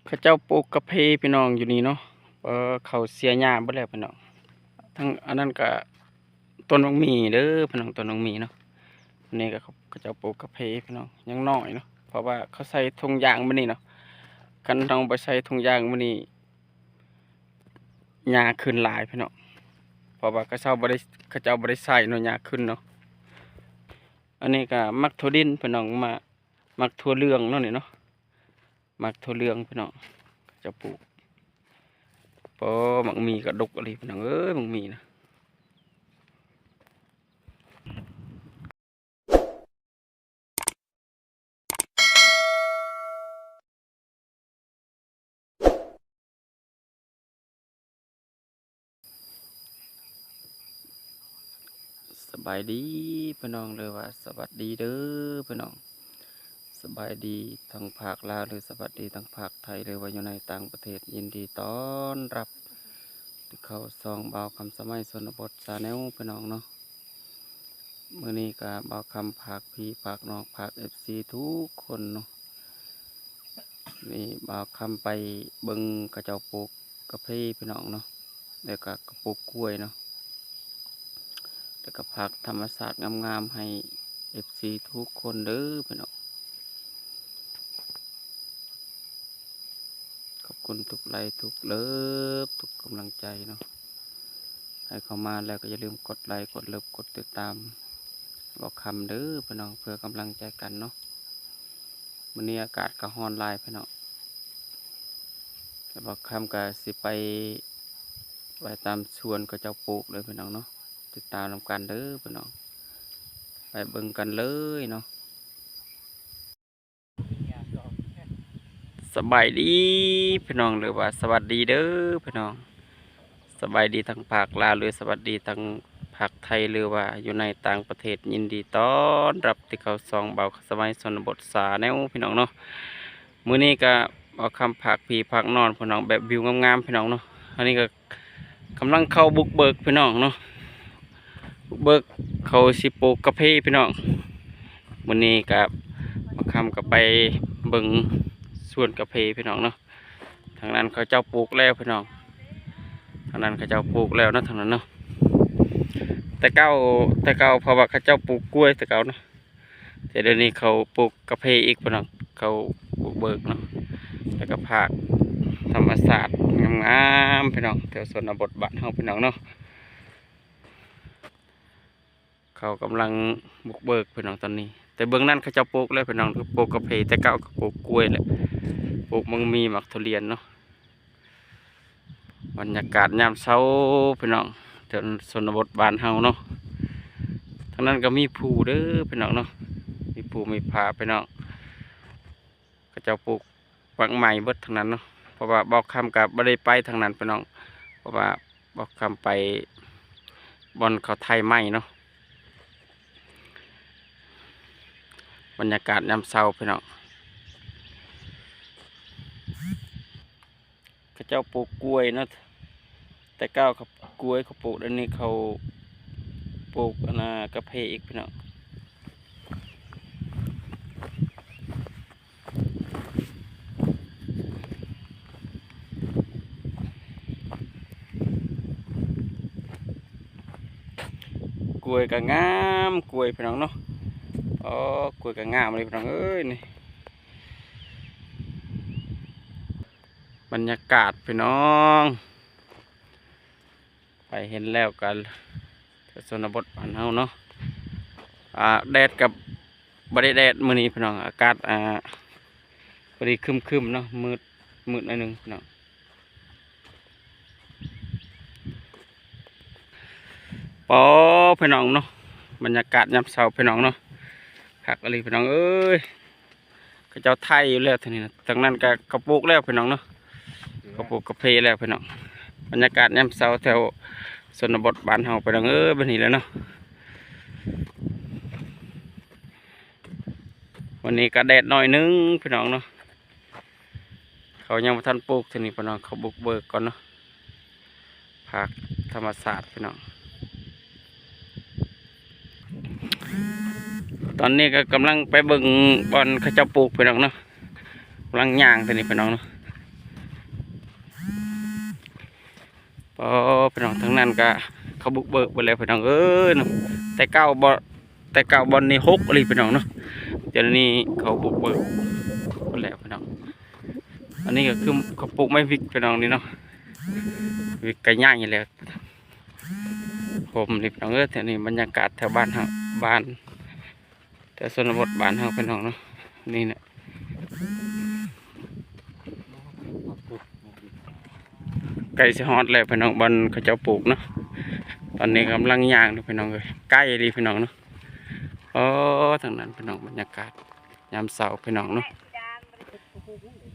ເຂົາເຈົ້າປູກກາເຟພີ່ນ້ອງຢູ່ນີ້ເນາະ. ເອີ ເຂົາເສຍຫຍ້າເບິດແລ້ວພີ່ນ້ອງ. ທັງອັນນັ້ນກະຕົ້ນບັກໝີ່ເດີພີ່ນ້ອງ, ຕົ້ນບັກໝີ່ເນາະ. ອັນນີ້ກະເຂົາເຈົ້າປູກກາເຟພີ່ນ້ອງ, ຍັງນ້ອຍເນາະ ເພາະວ່າເຂົາໃສ່ຖົງຢາງມື້ນີ້ເນາະ. ຄັນເຮົາບໍ່ໃສ່ຖົງຢາງມື້ນີ້ ຫຍ້າຂຶ້ນຫຼາຍພີ່ນ້ອງ, ເພາະວ່າເຂົາເຈົ້າບໍ່ໄດ້ ເຂົາເຈົ້າບໍ່ໄດ້ໃສ່ເນາະ, ຫຍ້າຂຶ້ນເນາະ. ອັນນີ້ກະໝາກຖົ່ວດິນພີ່ນ້ອງ, ໝາກ ໝາກຖົ່ວເຫຼືອງເນາະນີ້ເນາະ, ໝາກຖົ່ວເຫຼືອງພີ່ນ້ອງ ເຂົາເຈົ້າປູກ. ໂອ້ ໝາກໝີ່ກະດົກອີ່ຫຼີພີ່ນ້ອງເອີຍ, ໝາກໝີ່ນະ. ສະບາຍດີພີ່ນ້ອງ ຫຼືວ່າສະຫວັດດີເດີພີ່ນ້ອງ. ສະບາຍດີທັງພາກລາວ ຫຼືສະຫວັດດີທັງພາກໄທ ຫຼືວ່າຢູ່ໃນຕ່າງປະເທດ, ຍິນດີຕ້ອນຮັບທີ່ເຂົ້າຊ່ອງບ່າວຄຳສະໄໝຊົນນະບົດ Channel ພີ່ນ້ອງເນາະ. ມື້ນີ້ກະບ່າວຄຳຝາກພີ່ຝາກນ້ອງ ຝາກເອັຟຊີທຸກຄົນເນາະ. ນີ້ບ່າວຄຳໄປເບິ່ງເຂົາເຈົ້າປູກກາເຟພີ່ນ້ອງເນາະ, ແລ້ວກະ ກະປູກກ້ວຍເນາະ, ແລ້ວກະພາບທຳມະຊາດງາມໆໃຫ້ເອັຟຊີທຸກຄົນເດີພີ່ນ້ອງ. ຂອບຄຸນທຸກໄລ ທຸກເລີບ ທຸກກຳລັງໃຈເນາະ. ໃຜເຂົ້າມາແລ້ວກໍຢ່າລືມກົດໄລ ກົດເລີບ ກົດຕິດຕາມບ່າວຄຳເດີພີ່ນ້ອງ ເພື່ອກຳລັງໃຈກັນເນາະ. ມື້ນີ້ອາກາດກໍຮ້ອນຫຼາຍພີ່ນ້ອງ, ແລ້ວບ່າວຄຳກໍຊິໄປ ໄປຕາມສວນເຂົາເຈົ້າປູກເລີຍພີ່ນ້ອງເນາະ. ຕິດຕາມນຳກັນເດີພີ່ນ້ອງ, ໄປເບິ່ງກັນເລີຍເນາະ. ສະບາຍດີພີ່ນ້ອງ ຫຼືວ່າສະຫວັດດີເດີພີ່ນ້ອງ. ສະບາຍດີທັງພາກລາວ ຫຼືສະຫວັດດີທັງພາກໄທ ຫຼືວ່າຢູ່ໃນຕ່າງປະເທດ, ຍິນດີຕ້ອນຮັບທີ່ເຂົ້າຊ່ອງບ່າວຄຳສະໄໝຊົນນະບົດ Channel ພີ່ນ້ອງເນາະ. ມື້ນີ້ກະບ່າວຄຳຝາກພີ່ຝາກນ້ອງພີ່ນ້ອງ ແບບວິວງາມໆພີ່ນ້ອງເນາະ. ອັນນີ້ກະ ກຳລັງເຂົ້າບຸກເບີກພີ່ນ້ອງເນາະ, ບຸກເບີກເຂົາຊິປູກກາເຟພີ່ນ້ອງ. ມື້ນີ້ກະບ່າວຄຳກໍໄປເບິ່ງສວນກາເຟພີ່ນ້ອງເນາະ. ທາງນັ້ນເຂົາເຈົ້າປູກແລ້ວພີ່ນ້ອງ, ທາງນັ້ນເຂົາເຈົ້າປູກແລ້ວເນາະ ທາງນັ້ນເນາະ. ແຕ່ເກົ່າ ແຕ່ເກົ່າ ເພາະວ່າເຂົາເຈົ້າປູກກ້ວຍແຕ່ເກົ່າເນາະ. ແຕ່ດຽວນີ້ເຂົາປູກກາເຟອີກພີ່ນ້ອງ, ເຂົາບຸກເບີກເນາະ. ແລ້ວກໍພາບທຳມະຊາດງາມໆພີ່ນ້ອງ ແຖວຊົນນະບົດບ້ານເຮົາພີ່ນ້ອງເນາະ. ເຂົາກຳລັງບຸກເບີກພີ່ນ້ອງຕອນນີ້, ແຕ່ເບື້ອງນັ້ນເຂົາເຈົ້າປູກແລ້ວພີ່ນ້ອງ, ປູກກາເຟ, ແຕ່ເກົ່າກໍປູກກ້ວຍແຫຼະ, ປູກໝາກມີ່ ໝາກທຸລຽນເນາະ. ບັນຍາກາດຍາມເຊົ້າພີ່ນ້ອງ ແຖວຊົນນະບົດບ້ານເຮົາເນາະ. ທາງນັ້ນກໍມີພູເດີພີ່ນ້ອງເນາະ, ມີພູມີຜາພີ່ນ້ອງ. ເຂົາເຈົ້າປູກໝາກໄມ້ເບິດທາງນັ້ນເນາະ, ເພາະວ່າບ່າວຄຳກໍບໍ່ໄດ້ໄປທາງນັ້ນພີ່ນ້ອງ, ເພາະວ່າບ່າວຄຳໄປບ່ອນເຂົາໄຖໄມ້ເນາະ. ບັນຍາກາດຍາມເຊົ້າພີ່ນ້ອງ. ເຂົາເຈົ້າປູກກ້ວຍເນາະ, ແຕ່ເກົ່າເຂົາປູກກ້ວຍ ເຂົາປູກ, ດຽວນີ້ເຂົາປູກອັນນ່າ ກາເຟອີກພີ່ນ້ອງ. ກ້ວຍກໍງາມ ກ້ວຍພີ່ນ້ອງເນາະ. ອໍ ກ້ວຍກໍງາມເລີຍພີ່ນ້ອງເອີຍ ນີ້. ບັນຍາກາດພີ່ນ້ອງ ໃຜເຫັນແລ້ວກໍ ຊົນນະບົດບ້ານເຮົາເນາະ. ອ່າ ແດດກໍບໍ່ໄດ້ແດດມື້ນີ້ພີ່ນ້ອງ, ອາກາດ ອ່າ ພໍດີຄຶ້ມໆເນາະ, ມືດ ມືດໜ້ອຍໜຶ່ງພີ່ນ້ອງ. ປໍ ພີ່ນ້ອງເນາະ, ບັນຍາກາດຍາມເຊົ້າພີ່ນ້ອງເນາະ, ຄັກອີ່ຫຼີພີ່ນ້ອງເອີຍ. ເຂົາເຈົ້າໄຖຢູ່ແລ້ວທາງນີ້ນະ, ທາງນັ້ນກໍເຂົາປູກແລ້ວພີ່ນ້ອງເນາະ, ເຂົາປູກກາເຟແລ້ວພີ່ນ້ອງ. ບັນຍາກາດຍາມເຊົ້າແຖວຊົນນະບົດບ້ານເຮົາພີ່ນ້ອງເອີຍ ແບບນີ້ແຫຼະເນາະ. ວັນນີ້ກໍແດດໜ້ອຍໜຶ່ງພີ່ນ້ອງເນາະ. ເຂົາຍັງບໍ່ທັນປູກເທື່ອນີ້ພີ່ນ້ອງ, ເຂົາບຸກເບີກກ່ອນເນາະ, ພາບທຳມະຊາດພີ່ນ້ອງ. ຕອນນີ້ກໍກຳລັງໄປເບິ່ງບ່ອນເຂົາເຈົ້າປູກພີ່ນ້ອງເນາະ, ກຳລັງຍ່າງເທື່ອນີ້ພີ່ນ້ອງເນາະ. ອໍ ພີ່ນ້ອງ ທາງນັ້ນກະເຂົາບຸກເບີກເບິດແລ້ວພີ່ນ້ອງເອີຍເນາະ. ແຕ່ເກົ່າບໍ່ ແຕ່ເກົ່າບ່ອນນີ້ຮົກອີ່ຫຼີພີ່ນ້ອງເນາະ, ດຽວນີ້ເຂົາບຸກເບີກເບິດແລ້ວພີ່ນ້ອງ. ອັນນີ້ກໍຄືເຂົາປູກໄມ້ວິກພີ່ນ້ອງນີ້ເນາະ, ວິກກໍໃຫຍ່ແລ້ວ. ໂຮມນີ້ພີ່ນ້ອງເອີຍ, ແຖວນີ້ບັນຍາກາດແຖວບ້ານເຮົາ ບ້ານ ແຖວຊົນນະບົດບ້ານເຮົາພີ່ນ້ອງເນາະ. ນີ້ນະ ໃກ້ຊິຮອດແລ້ວພີ່ນ້ອງ ບ່ອນເຂົາເຈົ້າປູກເນາະ. ຕອນນີ້ກຳລັງຍ່າງຢູ່ພີ່ນ້ອງເອີຍ, ໃກ້ອີ່ຫຼີພີ່ນ້ອງເນາະ. ອໍ ທາງນັ້ນພີ່ນ້ອງ ບັນຍາກາດຍາມເຊົ້າພີ່ນ້ອງເນາະ.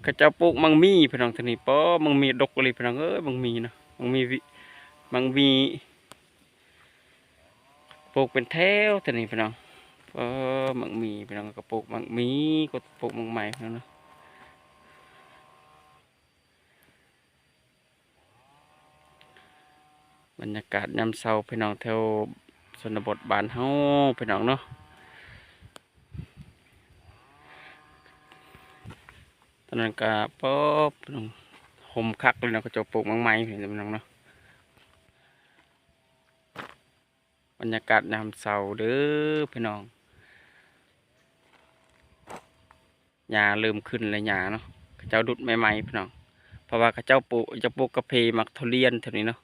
ເຂົາເຈົ້າປູກໝາກໝີ່ພີ່ນ້ອງ ທາງນີ້. ປໍ ໝາກໝີ່ດົກອີ່ຫຼີພີ່ນ້ອງເອີຍ, ໝາກໝີ່ເນາະ, ໝາກໝີ່ ໝາກໝີ່ ປູກເປັນແຖວແຖວນີ້ພີ່ນ້ອງ. ເອີ ໝາກໝີ່ພີ່ນ້ອງ, ກໍປູກໝາກໝີ່ ກໍປູກໝາກໄມ້ພີ່ນ້ອງເນາະ. ບັນຍາກາດຍາມເຊົ້າພີ່ນ້ອງ ແຖວຊົນນະບົດບ້ານເຮົາພີ່ນ້ອງເນາະ. ຕອນນັ້ນກໍປອບພີ່ນ້ອງ ຮົ່ມຄັກເລີຍເນາະ, ເຂົາເຈົ້າປູກໝາກໄມ້ພີ່ນ້ອງເນາະ. ບັນຍາກາດຍາມເຊົ້າເດີພີ່ນ້ອງ, ຫຍ້າເລີ່ມຂຶ້ນແລ້ວ ຫຍ້າເນາະ, ເຂົາເຈົ້າດຸດໃໝ່ໆພີ່ນ້ອງ. ເພາະວ່າເຂົາເຈົ້າປູກ ຈະປູກກາເຟໝາກທຸລຽນແຖວນີ້ເນາະ.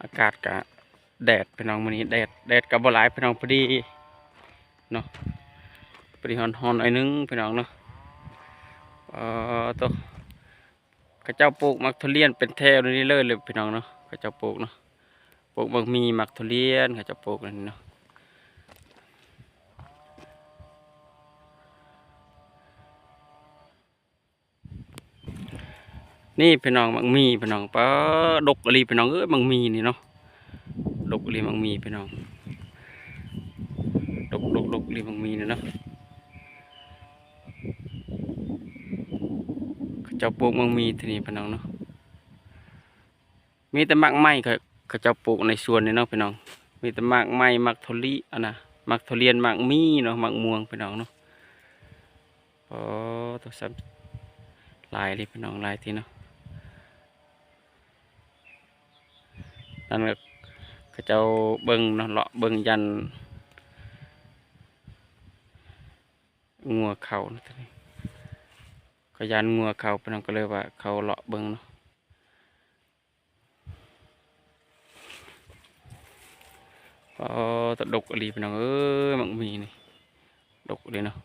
ອາກາດກະແດດພີ່ນ້ອງ, ມື້ນີ້ແດດ ແດດກະບໍ່ຫຼາຍພີ່ນ້ອງ, ພໍດີເນາະ, ພໍດີຮ້ອນໆ ໜ້ອຍໜຶ່ງພີ່ນ້ອງເນາະ. ເອີ ໂຕ ເຂົາເຈົ້າປູກໝາກທຸລຽນເປັນແຖວນີ້ເລີຍ ເລີຍພີ່ນ້ອງເນາະ, ເຂົາເຈົ້າປູກເນາະ, ປູກໝາກໝີ່ ໝາກທຸລຽນ ເຂົາເຈົ້າປູກນັ້ນເນາະ. ນີ້ພີ່ນ້ອງ ໝາກໝີ່ພີ່ນ້ອງ, ປາ ດົກອີ່ຫຼີພີ່ນ້ອງເອີຍ ໝາກໝີ່ນີ້ເນາະ, ດົກອີ່ຫຼີໝາກໝີ່ພີ່ນ້ອງ, ດົກ ດົກ ດົກອີ່ຫຼີໝາກໝີ່ນີ້ເນາະ. ເຂົາເຈົ້າປູກໝາກໝີ່ທີ່ນີ້ພີ່ນ້ອງເນາະ. ມີແຕ່ໝາກໄມ້ ເຂົາ ເຂົາເຈົ້າປູກໃນສວນນີ້ເນາະພີ່ນ້ອງ, ມີແຕ່ໝາກໄມ້ ໝາກທຸລີ ອັນນະ ໝາກທຸລຽນ ໝາກໝີ່ເນາະ, ໝາກມ່ວງພີ່ນ້ອງເນາະ. ໂອ້ ໂຕ ຊ້ຳຫຼາຍເລີຍພີ່ນ້ອງ, ຫຼາຍທີ່ເນາະ. ນັ້ນກໍເຂົາເຈົ້າເບິ່ງເນາະ, ເລາະເບິ່ງຢ້ານງົວເຂົ້າເນາະ, ໂຕນີ້ກໍຢ້ານງົວເຂົ້າພີ່ນ້ອງ, ກໍເລີຍວ່າເຂົ້າເລາະເບິ່ງເນາະ. ອໍ ຕະດົກອີ່ຫຼີພີ່ນ້ອງເອີຍ ໝາກໝີ່ນີ້ ດົກອີ່ຫຼີເນາະ.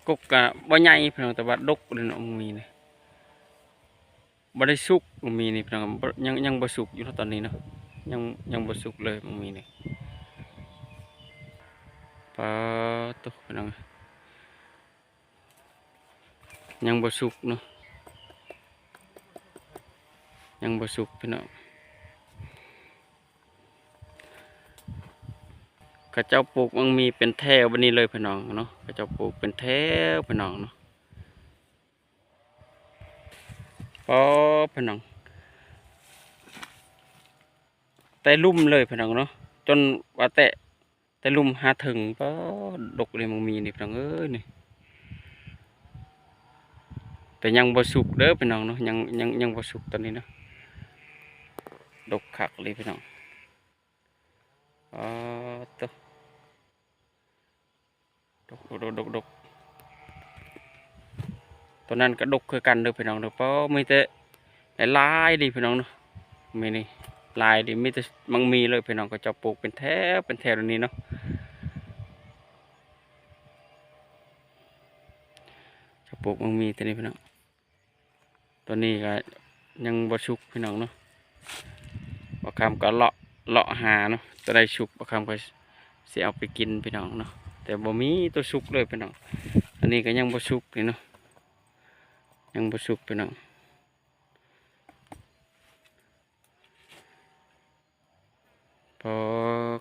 ກົກກະບໍ່ໃຫຍ່ພີ່ນ້ອງ ແຕ່ວ່າດົກອີ່ຫຼີເນາະ ໝາກໝີ່ນີ້. ບໍ່ໄດ້ສຸກ ໝາກໝີ່ນີ້ພີ່ນ້ອງ, ບໍ່ ຍັງ ຍັງບໍ່ສຸກຢູ່ເນາະຕອນນີ້ເນາະ, ຍັງ ຍັງບໍ່ສຸກເລີຍໝາກໝີ່ນີ້. ປາໂຕ ພີ່ນ້ອງເອີຍ ຍັງບໍ່ສຸກເນາະ, ຍັງບໍ່ສຸກພີ່ນ້ອງ. ເຂົາເຈົ້າປູກໝາກໝີ່ເປັນແຖວແບບນີ້ເລີຍພີ່ນ້ອງເນາະ, ເຂົາເຈົ້າປູກເປັນແຖວພີ່ນ້ອງເນາະ. ປາ ພີ່ນ້ອງ ແຕ່ລຸ່ມເລີຍພີ່ນ້ອງເນາະ, ຈົນວ່າແຕະ ແຕ່ລຸ່ມຫາເທິງ. ປາ ດົກເລີຍໝາກໝີ່ນີ້ພີ່ນ້ອງເອີຍນີ້, ແຕ່ຍັງບໍ່ສຸກເດີພີ່ນ້ອງເນາະ, ຍັງ ຍັງ ຍັງບໍ່ສຸກຕອນນີ້ເນາະ. ດົກຄັກເລີຍພີ່ນ້ອງ. ປາໂຕ ດົກ ດົກ ດົກ ດົກ ດົກ. ໂຕນັ້ນກໍດົກຄືກັນເດີພີ່ນ້ອງເດີ. ປາ ມີແຕ່ຫຼາຍໆ ເລີຍພີ່ນ້ອງເນາະ, ມີນີ້ຫຼາຍເລີຍ, ມີແຕ່ໝາກໝີ່ເລີຍພີ່ນ້ອງ. ເຂົາເຈົ້າປູກເປັນແຖວເປັນແຖວແບບນີ້ເນາະ, ເຂົາເຈົ້າປູກໝາກໝີ່ແຖວນີ້ພີ່ນ້ອງ. ຕອນນີ້ກໍຍັງບໍ່ສຸກພີ່ນ້ອງເນາະ, ບ່າວຄຳກໍເລາະ ເລາະຫາເນາະ, ໂຕໃດສຸກບ່າວຄຳກໍຊິເອົາໄປກິນພີ່ນ້ອງເນາະ, ແຕ່ບໍ່ມີໂຕສຸກເລີຍພີ່ນ້ອງ. ອັນນີ້ກໍຍັງບໍ່ສຸກນີ້ເນາະ, ຍັງບໍ່ສຸກພີ່ນ້ອງ. ພໍ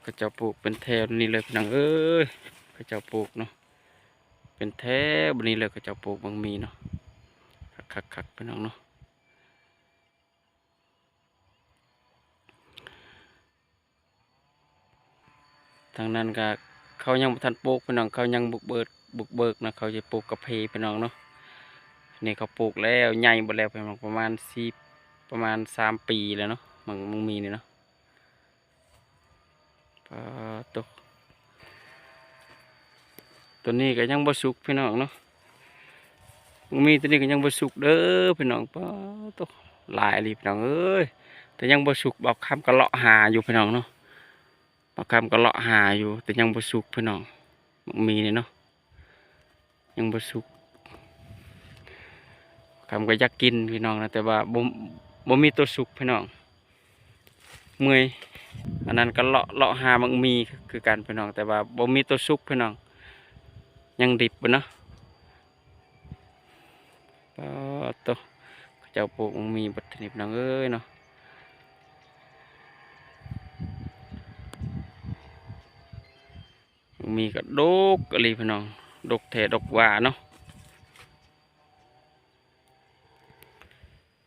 ເຂົາເຈົ້າປູກເປັນແຖວນີ້ເລີຍພີ່ນ້ອງເອີຍ, ເຂົາເຈົ້າປູກເນາະ ເປັນແຖວແບບນີ້ເລີຍ, ເຂົາເຈົ້າປູກໝາກໝີ່ເນາະ. ຄັກໆໆ ພີ່ນ້ອງເນາະ. ທາງນັ້ນກໍເຂົາຍັງບໍ່ທັນປູກພີ່ນ້ອງ, ເຂົາຍັງບຸກເບີກ ບຸກເບີກເນາະ ເຂົາຈະປູກກາເຟພີ່ນ້ອງເນາະ. ນີ້ເຂົາປູກແລ້ວ ໃຫຍ່ເບິດແລ້ວພີ່ນ້ອງ ປະມານສີ່ ປະມານສາມປີແລ້ວເນາະ ໝາກ ໝາກໝີ່ນີ້ເນາະ. ປາດໂທ້ ໂຕນີ້ກໍຍັງບໍ່ສຸກພີ່ນ້ອງເນາະ ໝາກໝີ່ໂຕນີ້ກໍຍັງບໍ່ສຸກເດີພີ່ນ້ອງ. ປາດໂທ້ ຫຼາຍອີ່ຫຼີພີ່ນ້ອງເອີຍ ແຕ່ຍັງບໍ່ສຸກ ບ່າວຄຳກໍເລາະຫາຢູ່ພີ່ນ້ອງເນາະ. ບ່າວຄຳກໍເລາະຫາຢູ່ ແຕ່ຍັງບໍ່ສຸກພີ່ນ້ອງ ໝາກໝີ່ນີ້ເນາະ ຍັງບໍ່ສຸກ. ຄຳກໍຢາກກິນພີ່ນ້ອງນະ ແຕ່ວ່າບໍ່ ບໍ່ມີໂຕສຸກພີ່ນ້ອງ ເມື່ອຍ. ອັນນັ້ນກໍເລາະ ເລາະຫາໝາກໝີ່ຄືກັນພີ່ນ້ອງ ແຕ່ວ່າບໍ່ມີໂຕສຸກພີ່ນ້ອງ ຍັງດິບເນາະ. ປາດໂທ້ ເຂົາເຈົ້າປູກໝາກໝີ່ເບິດນີ້ພີ່ນ້ອງເອີຍເນາະ. ໝາກໝີ່ກໍດົກອີ່ຫຼີພີ່ນ້ອງ ດົກແທ້ດົກວ່າເນາະ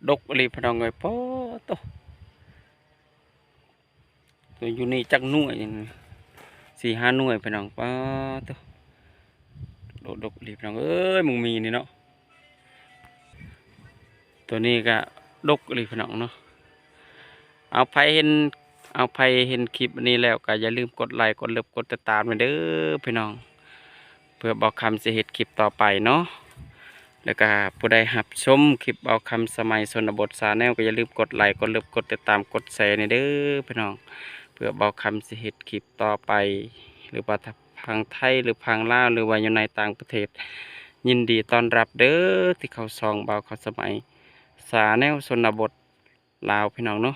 ດົກອີ່ຫຼີພີ່ນ້ອງເອີຍ. ປາດໂທ້ ໂຕຢູ່ນີ້ຈັກໜ່ວຍ ສີ່ຫ້າໜ່ວຍພີ່ນ້ອງ. ປາດໂທ້ ດົກໆອີ່ຫຼີພີ່ນ້ອງເອີຍ ໝາກໝີ່ນີ້ເນາະ. ໂຕນີ້ກໍດົກອີ່ຫຼີພີ່ນ້ອງເນາະ. ເອົາ ໃຜເຫັນ ເອົາ ໃຜເຫັນຄລິບອັນນີ້ແລ້ວກໍຢ່າລືມກົດໄລ ກົດເລີບ ກົດຕິດຕາມແດ່ເດີພີ່ນ້ອງ ເພື່ອບ່າວຄຳຊິເຮັດຄລິບຕໍ່ໄປເນາະ. ແລ້ວກໍຜູ້ໃດຮັບຊົມຄລິບບ່າວຄຳສະໄໝຊົນນະບົດ Channel ກໍຢ່າລືມກົດໄລ ກົດເລີບ ກົດຕິດຕາມ ກົດແຊແດ່ເດີພີ່ນ້ອງ ເພື່ອບ່າວຄຳຊິເຮັດຄລິບຕໍ່ໄປ ຫຼືວ່າທາງໄທ ຫຼືທາງລາວ ຫຼືວ່າຢູ່ໃນຕ່າງປະເທດ ຍິນດີຕ້ອນຮັບເດີ ທີ່ເຂົ້າຊ່ອງບ່າວຄຳສະໄໝ Channel ຊົນນະບົດລາວພີ່ນ້ອງເນາະ.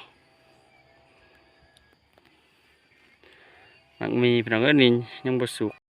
ໝາກໝີ່ພີ່ນ້ອງເອີຍ ນີ້ຍັງບໍ່ສຸກ.